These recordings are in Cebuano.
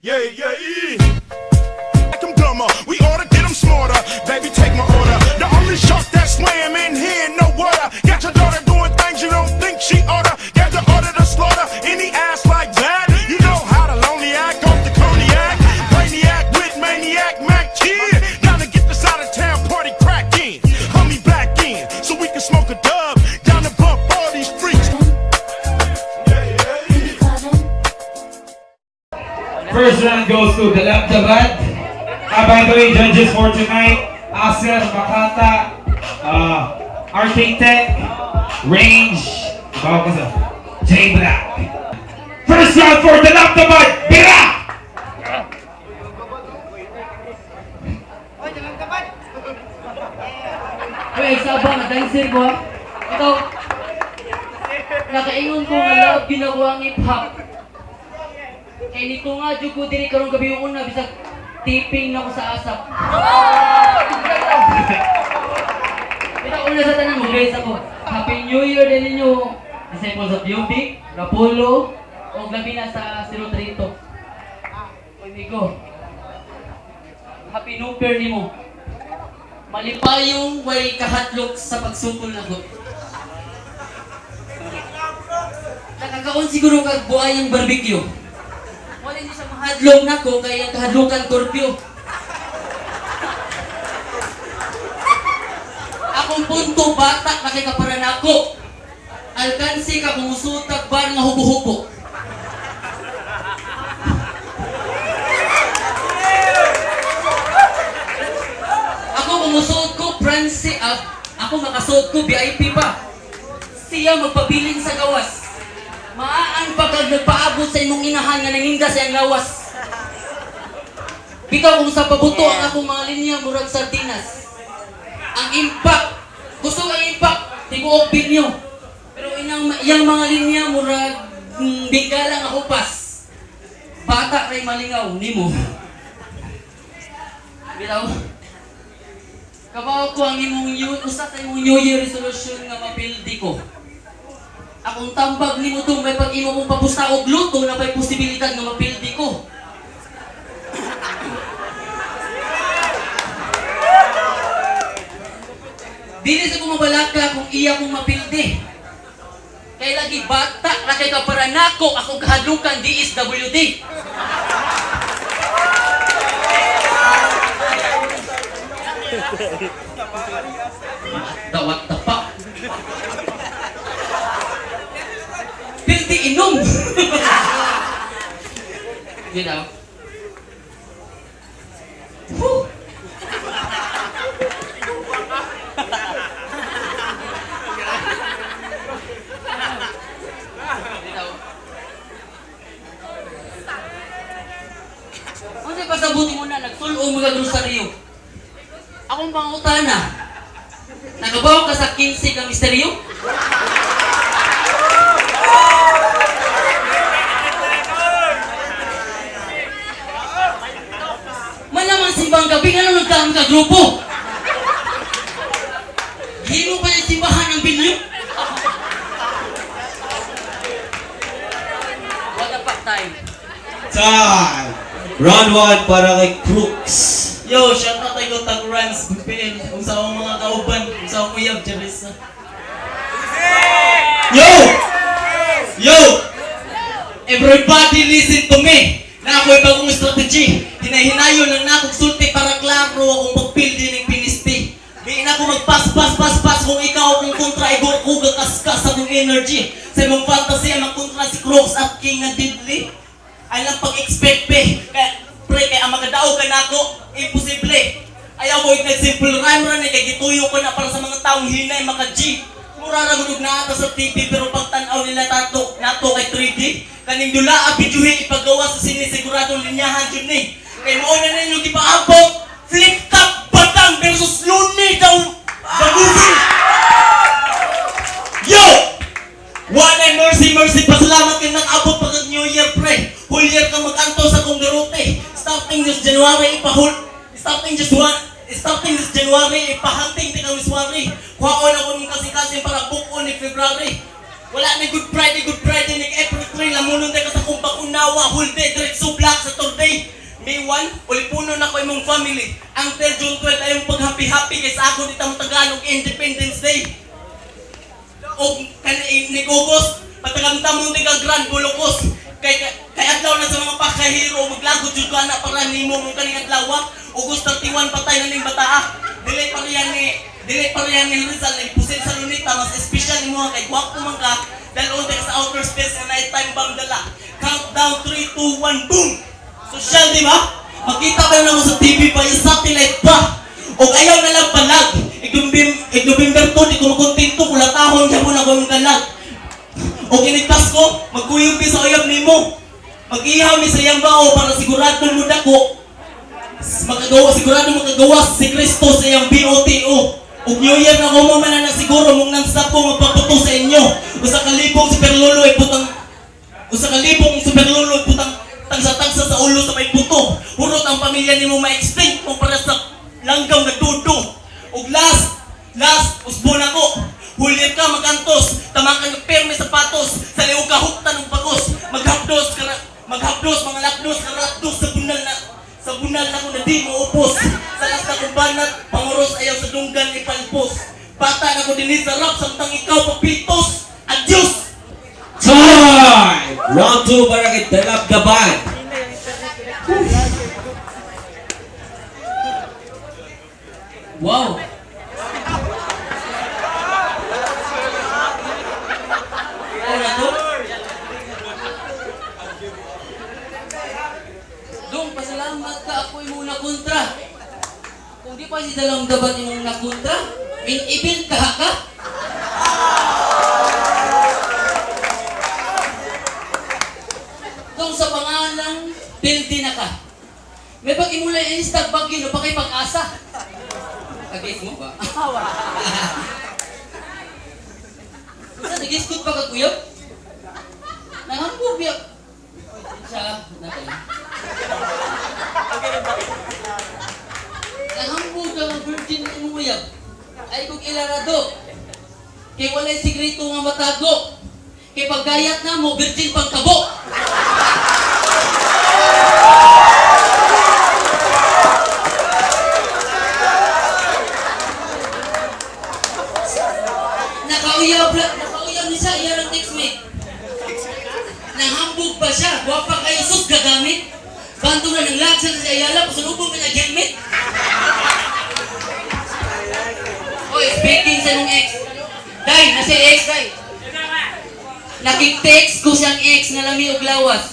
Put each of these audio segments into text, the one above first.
Yeah. Make 'em dumber. We ought to get 'em smarter. Baby, take my order. The only shark that swam in here, no water. Got your daughter doing things you don't think she oughta. Got the order to slaughter any ass like that. You know how the lonely act off the cognac. Brainiac with maniac Mac Kid. Down to get this out of town party crackin'. Homie back in so we can smoke a dub. Down to bump all these freaks. Yeah. First round goes to Dalabdabad. By the way, judges for tonight, Aser, Makata, RK Tech, Range, bawa ko sa J Black. First round for Dalabdabad, Bira! Uy, saba nga dancer ko ha. Ikaw, nakaingon ko nga love ginagawa ang hip-hop. Kay nito nga, jud ko diri karong gabi yung una, bisag tipping na ko sa asap. Bitaw una sa tanan mo, guys ako. Happy New Year din ninyo. Disciples of Yubi, Rapolo, o labi na sa 032. Oy, Migo. Happy New Year nimo. Malipayong way kahatlok sa pagsukol nako. Nakakaon siguro kag buhay ang barbecue. Wala ni siya mahadlok nako kay ang kahadlokan curfew. Akong punto bata na kay kapara nako. Alkansi ka kung usutag bar nga hubo-hubo. Ako kung musuot ko Francie, ako makasuot ko VIP pa. Siya magpabilin sa gawas. Maaan pa kag nagpaabot sa imong inahan nga nanginda sa iyang lawas. Bitaw kung sa pabuto ang akong mga linya murag sardinas. Ang impact, gusto ang impact, tibuok binyo. Pero inang iyang mga linya murag bingala nga hupas. Bata ray malingaw nimo. Bitaw. Kabaw ko ang imong new, usa sa imong New Year resolution nga mapildi ko. Akong tambag nimo dong may pag imo kong papusta og luto na may posibilidad nga mapildi ko. Dili sa ko mabalaka kung iya kong mapildi. Kay lagi bata ra kay ka para nako akong kahadlukan DSWD. What the fuck? Pildi inom! You know? Whew! You know? Unsa pasabuti mo na, nagsulo mo ka rosaryo. Akong pangutana, nakabaw ka sa 15 ka misteryo? Malamang simbang gabi, nga nung nagkaan ka grupo? Himo pa yung simbahan ng binyo? What the fuck time? Time! Round 1 para kay Crooks. Yo, shout out tayo tag runs, BPL, kung sa akong mga kauban, kung sa akong uyab, Jerissa. Yo! Yo! Everybody listen to me! Na ako'y bagong strategy. Hinahinayon lang na akong sulti para klaro akong pagpildi ng pinisti. Di na ako magpas, pas, pas, pas kung ikaw akong kontra, igo ko gakaskas akong energy. Sa imong fantasy, ang magkontra si Crooks at King na Diddley. Ay lang pag-expect pe. Kaya, pre, kaya ang makadaog ka nako, imposible. Ayaw ko nag-simple rhyme ra ni kay gituyo ko na para sa mga taong hinay maka-G. Mura ra gud na ata sa TV pero pagtan-aw nila tato nato kay 3D. Kaning dula a videohi ipagawa sa sine siguradong linyahan jud ni. Kay mao na ninyo gipaabot Flip Top Batang versus Looney daw the movie. Yo! Wala mercy mercy pasalamat kay nakaabot pa kag New Year pre. Whole year ka mag-anto sa kong garote. Starting this January ipahul starting this one starting this January ipahunting ti kang Miswari. Kuhaon ako ng kasing-kasing para book on ni February. Wala na Good Friday, Good Friday, nig April 3, lamunon ka sa kumbak unawa, whole day, diretso black sa Saturday. May 1, ulipuno na ko imong family. Ang till June 12 ay yung pag-happy-happy kay sa ako dito mo Tagalog Independence Day. Og kani ni August, patagamta mo ka Grand Bulokos. Kay adlaw na sa mga pakahero, maglagot jud ka na para nimo mong kaning adlaw. August 31 patay na ning bataa. Dili pa riyan ni Rizal ay pusil sa lunita, mas espesyal nimo kay gwapo man ka. Dalon ka sa outer space nga night time bomb dala. Countdown 3, 2, 1, boom! Social, di ba? Makita ba na mo sa TV pa, yung satellite pa. O ayaw na lang palag. Ig-November 2, di ko makontento, kulatahon siya mo na kong kalag. O kinigtas ko, magkuyog mi sa uyab nimo. Mag-ihaw mi sa iyang bao para sigurado mo dako. Makagawa, sigurado makagawa si Kristo sa iyang BOTO. Ug New Year na ko man na siguro mong non-stop ko magpaputo sa inyo. Usa ka libong si Perlolo ay putang usa ka libong si Perlolo ay putang tagsa-tagsa sa ulo sa may buto. Hurot ang pamilya nimo ma-extinct mo para sa langgaw nga dudo. Ug last, last, usbon ako. Hulir ka magantos, tamakan ka perme sapatos, sa liog ka huktan og bagos, maghapdos ka maghapdos mga lakdos karatdos sa bunal na ko na di maupos. Sa last na kong banat, panguros ayaw sa dunggan ipalpos. Bata na ko dinhi sa rap samtang ikaw papitos. Adios! Time! Round 2 para kay Dalap the Band. Wow! Ano to? Dong, pasalamat ka ako imong nakontra. Kung di pa si dalawang dabat imong nakontra, main event ka ka. Dong, sa pangalang pildi na ka. May pag imula instag bagyo no pa kay pag-asa. Kagis mo ba? Unsa nagiskot pa ka kuyog? Nangambog biya. Siya, natay. Nangambog ka nga virgin imong uyab. Ay kung ilarado. Kay walay sikreto nga matago. Kay paggayat na mo, virgin pangkabo. Nakauyab ni siya, iya lang text mate. Nahambog pa siya, gwapa kayo sus gagamit. Bando na ng lag sa Ayala, pasulubong ka niya helmet. Oy, speaking sa nung ex. Day, nasa ex, day. Nakik-text ko siyang ex nga lami og lawas.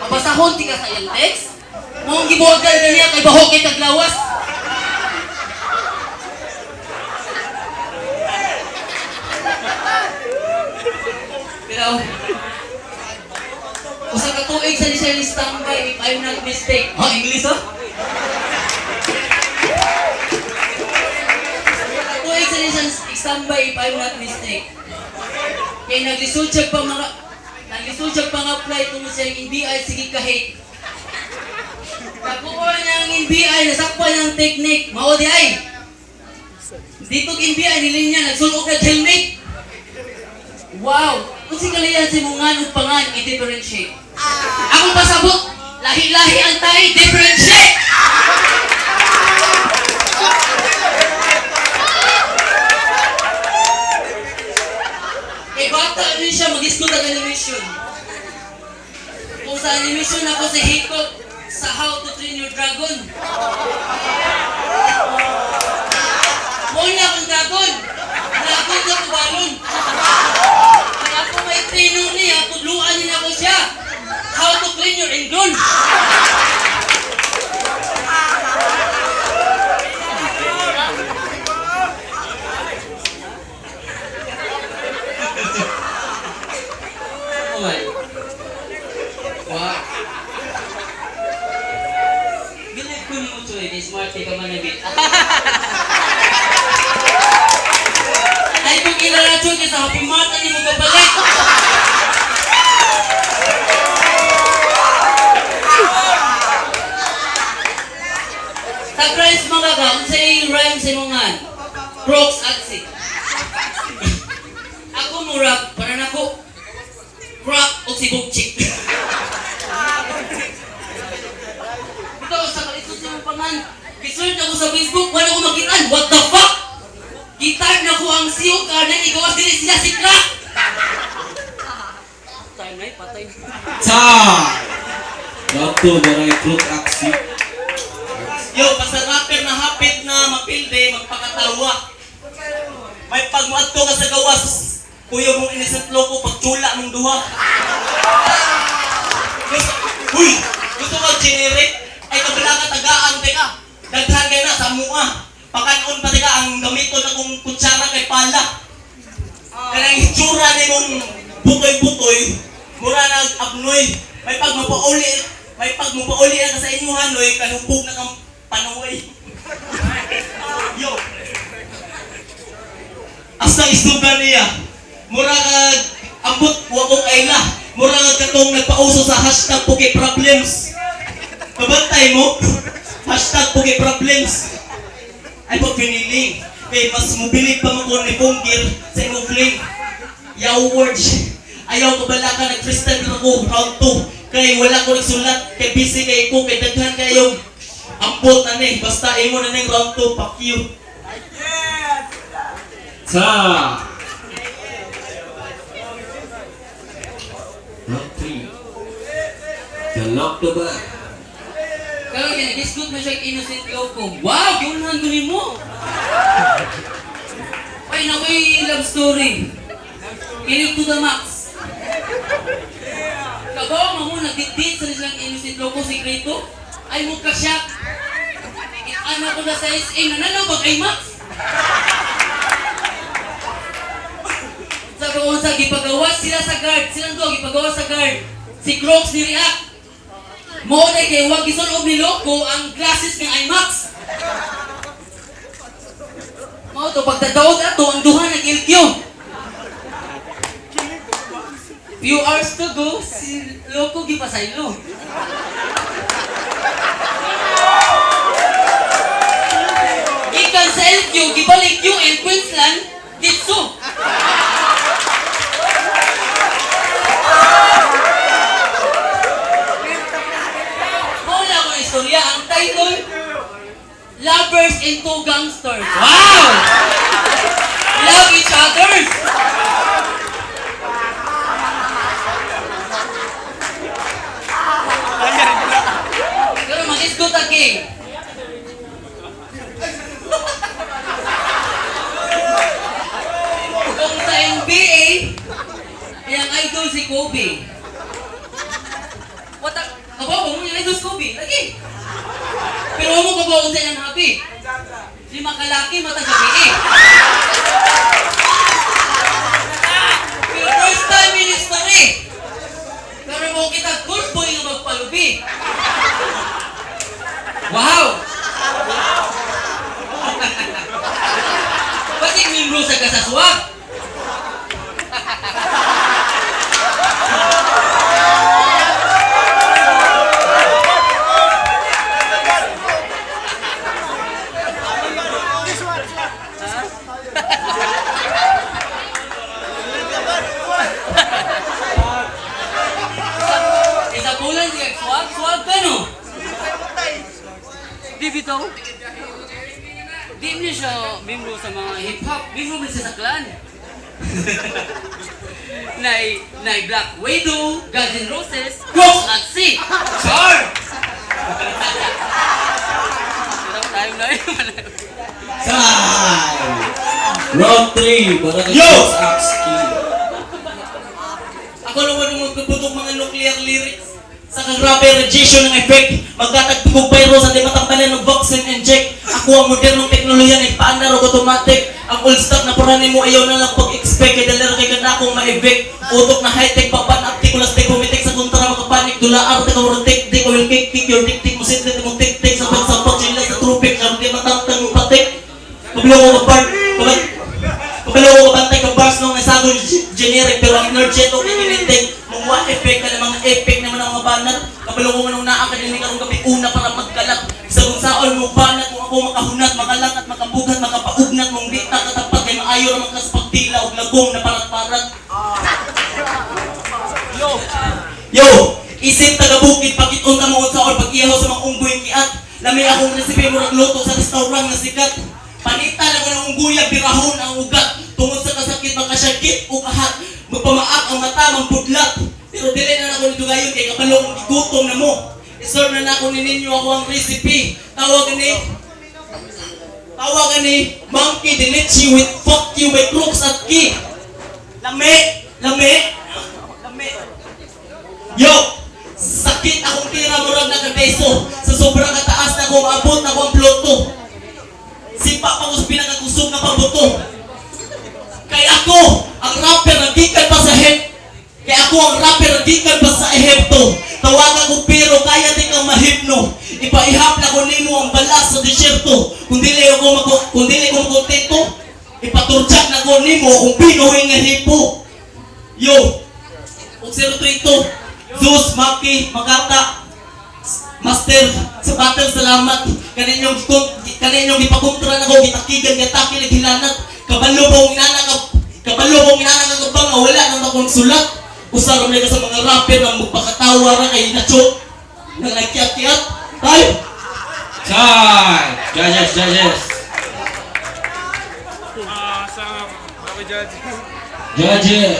Mabasahon ti ka sa iyang text? Mong gibuhagan niya kay bahok kay kag lawas. Pero, usa ka tuig sa siya ni standby if I'm not mistake. Ha, English ha? Usa ka tuig sa siya standby if I'm not mistake. Kay naglisod siya pang apply tungod sa iyang NBI sige kahit. Nakuha niya ang NBI, nasakpan niya ang technique. Mao di ay. Dito NBI nilinya nagsulok na helmet. Wow! Kung si kalayan si mungan ug pangan i-differentiate. Akong pasabot, lahi-lahi ang tahi, differentiate! Eh bata rin siya mag-iskot ang animation. Kung sa animation ako si Hiccup sa How to Train Your Dragon. Muna akong dragon. Dragon na ko balon. Kaya ako may training niya, tudluan niya ako siya. How to clean your ingrown. Oh my. Wow. Bilib ko nimo Choy, kay smart kay ka man nabit. Ay kung kilala Choy, kay sa Happy Mart ani mo kapalit. Sa rhymes mga ka, unsay rhyme sa imong ngan? Crocs Atsi. Ako murag, para na sila si crack. Time na eh, patay. Time! Round 2, barangay Crook Axi. Yo, basta rapper na hapit na mapilde, magpakatawa. May pagmuadto ka sa gawas, kuyo mong innocent loko, pagtsula mong duha. Gusto, uy! Gusto ka generic? Ay kabila ka tagaan, teka. Daghan kay na sa mua. Pakanon pa teka, ang gamiton akong kutsara kay pala. Kanang hitsura ni mong butoy-butoy, mura nag abnoy. May pag mapauli na ka sa inyo hanoy, kanupog na kang panuoy. Yo. Asa istorya niya? Mura kag ambot wa ko kaila. Mura kag katong nagpauso sa #PukiProblems. Kabantay mo? #PukiProblems. Ay pag piniling. Kay mas mobilig pa mo kung ni Punggir sa imong fling. Yaw words. Ayaw ko bala ka nag-freestyle na ako round 2. Kay wala ko nagsulat. Kay busy kay ko. Kay daghan kayo. Ambot na ni. Basta imo na ning round 2. Fuck you. Time! Round 3. The Lock the Back. Karon kay disgut man siya innocent loko. Wow, giunhan ko nimo. Ay, nakoy love story. Kilig to the max. Kabaw mo mo nagdikdik sa silang innocent loko sikreto. Ay mo kasyak. Ano ko na sa SM, nananaw ba kay Max? Sa ko sa gipagawas sila sa guard, silang duha gipagawas sa guard. Si Crocs ni react. Mao na kay wag gisulob ni Loco ang glasses ng IMAX. Mao to pagtadaog ato ang duha nag LQ. Few hours to go, si Loco gipasaylo. Gikan sa LQ, gibalik UL Queensland, Ditso. Mao na akong istorya. Ang title, Lovers and Two Gangsters. Wow! Love each others! Pero mag-isgot king. Kung sa NBA, iyang idol si Kobe. What a... Kabaw mo yung idol si Kobe. Lagi. Pero mo kabaw sa iyang happy. Lima kalaki mata gabi eh. Pero first time in history. Pero mo kita good boy nga magpalubi. Wow! Pati membro sa kasaswag. Isa pulan siya, swag, swag ka no? Di bitaw? Di mo siya membro sa mga hip-hop, membro mo siya sa clan. Nay, nay Black Widow, Guns N' Roses, Cross at Sea. Char! Tayo na yun. Time! Round 3, barangay Yo! Cross Axi. Ako naman ang magpuputong mga nuclear lyrics. Sa kagrabe radiation ng effect, magkatagpugog virus at di matambalan ng vaccine inject. Ako ang modernong teknolohiya ng paandar og automatic. Ang old stock na puranin mo ayaw na lang pag-expect kay dali ra kay kada akong ma-evict. Utok na high-tech papan aptik ulas tek bumitik sa kontra makapanik dula arte ka murag tik tik will kick kick your tik tik mo sit mo tik tik sa pagsapak sila sa trupik karon di matangtang mo patik. Pablo ko ka part, Pablo ko bantay ka bars nung nasago generic pero ang energy ito kinilintig mong effect ka ng mga effect naman ang mga banat. Kabalo ko manong naa ka din karong gabi una para magkalat sa kung saon mo banat kung ako makahunat makalat at makabugat makapaugnat mong di ta katapat kay maayo ra man ka sa pagtila og lagom na parat-parat. Yo! Yo! Isip taga bukid pakit-unta mo unsaon pag-ihaw sa mga unggoy kiat. Lami akong resipe mo nagluto sa restaurant nga sikat. Panita lang ko ng unggoya birahon ang ugat tungod sa kasakit. makasyagit o kahat. Magpamaak ang mata, mambudlat. Pero dili na nako nidugayon kay kabalo kong gigutom na mo. I-serve na nako ni ninyo ako ang recipe. Tawag ni Monkey Delici with "Fuck You" by Crooks at Key. Lami! Lami! Lami! Yo! Sakit akong tira, murag nakapeso. Sa sobrang kataas na ako, maabot na ako ang ploto. Sipa pa ko sa pinakakusog na pambuto. Kay ako, ang rapper na gikan pa sa hip. Kay ako ang rapper na gikan pa sa Ehipto. Tawagan ko pero kaya di kang mahipno. Ipaihap na ko nimo ang balas sa disyerto. Kung dili ko makontento, ipaturtsak na ko nimo kung Pinoy nga hipo. Yo! Og 032, Zeus, Maki, Makata, Master, sa battle, salamat. Kaninyong gipakontra nako, gitakigan, gatake, naghilanat. Kabalo bong inana nga bang nga wala nang akong sulat. Usa ra man ka sa mga rapper nga magpakatawa ra kay nacho. Nang nagkiyat-kiyat. Ay! Time! Judges, judges. Judges!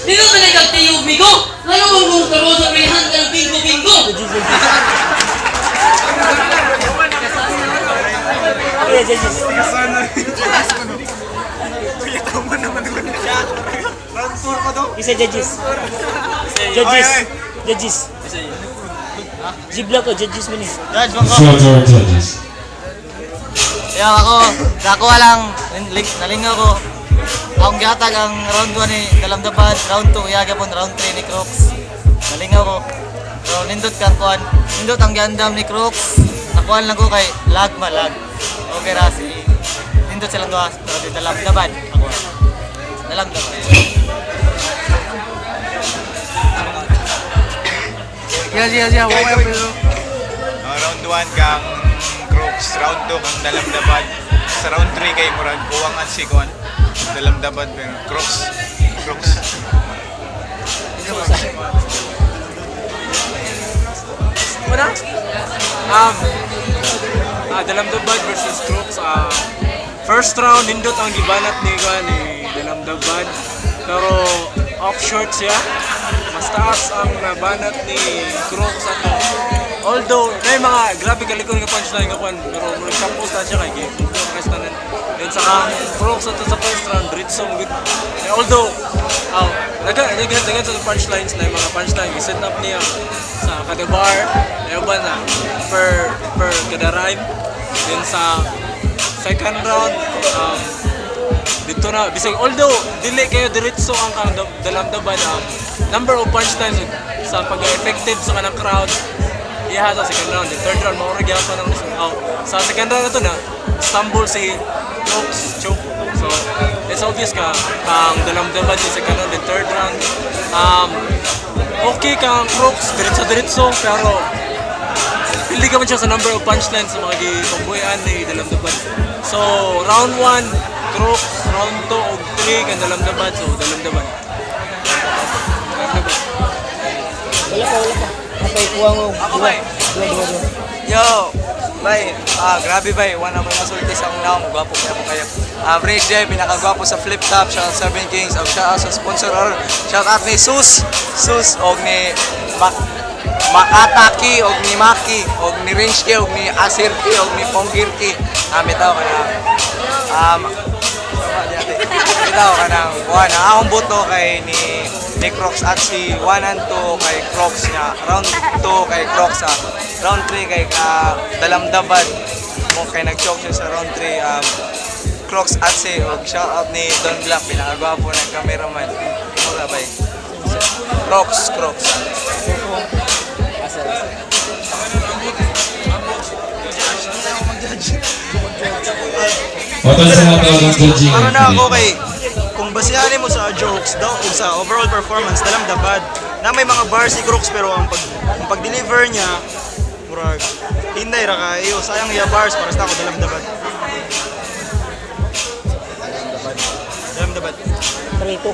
Dito talaga tiyog migo. Ngano mo kung karon sa rihan ka ng bingo bingo? Isa judges. Judges. Judges. Zibla ko, judges mo ni. So to our judges. Yo, ako, nakuha lang, nalingaw ko. Akong gihatag ang round 1 ni Dalamdabad, round 2 iya gapon, round 3 ni Crooks. Nalingaw ko. Pero nindot kang kuan, nindot ang giandam ni Crooks. Nakuha lang ko kay lag malag. Okay ra si nindot silang duha, pero di Dalamdabad ako. Dalamdabad. Yeah. Round 1 kang Crooks, round 2 kang Dalamdabad. Sa round 3 kay murag kuwangan si Kuan. Dalamdabad pero Crooks. Crooks. Wala? Dalamdabad versus Crooks. First round, nindot ang gibanat ni kuan ni Dalamdabad. Pero off short siya. Mas taas ang nabanat ni Crooks ato. Although, may mga grabe kalikon nga punchline nga kuan, pero murag tapos na siya kay game. Tanan. Then sa kang Crooks ato sa first round, diretso mo gud. Eh, although, oh, naga sa punchlines na yung mga punchline, i-set up niya sa kada bar, na ba na per kada rhyme. Then sa second round, dito na, bisag, although, dili kayo diretso ang kang dalamdaban, number of punchlines sa pag-effective sa kanang crowd, iha sa second round. The third round, maura gyapon ang oh, sa second round na to na, stumble si Crooks, choke. So, it's obvious ka, ang dalamdaban sa second round, the third round, okay kang Crooks, diretso-diretso, pero pili ka man siya sa number of punchlines sa mga gipabuhian ni Dalamdaban. So, round 1, Crooks, round 2 ug 3 kan Dalamdaban. So, Dalamdaban. Dalamdaban. Wala pa, wala pa. Okay, kuha mo. Ako ba? Dua, dua, dua. Yo, bay, grabe bay, wala mo masulti sa akong naong, gwapo kaya po kayo. Rich J, pinakagwapo sa Flip Top, shout out Seven Kings, og shout out sa sponsor, or shout out ni Sus, Sus, og ni Mak Makataki, og ni Maki, og ni Rinchke, og ni Asirki, og ni Pongirki. Bitaw ka na. Bitaw ka na. Kuha na. Akong boto kay ni Crocs at si 1 and 2 kay Crocs niya. Round 2 kay Crocs ah. Round 3 kay Dalamdabad. Mo kay nag-choke siya sa round 3. Crocs at si og shout out ni Don Black, pinakagwapo ng cameraman. Mura bay. Crocs, Crocs. Asa, asa. Otol sa mga tawag ng judging. Para na ako kay kung basihanin mo sa jokes daw ug sa overall performance, Dalamdabad. Na may mga bars si Crooks pero ang pag-deliver niya murag hinday ra kayo. Sayang iya bars. Para sa ako, Dalamdabad. Dalamdabad. 3, 2.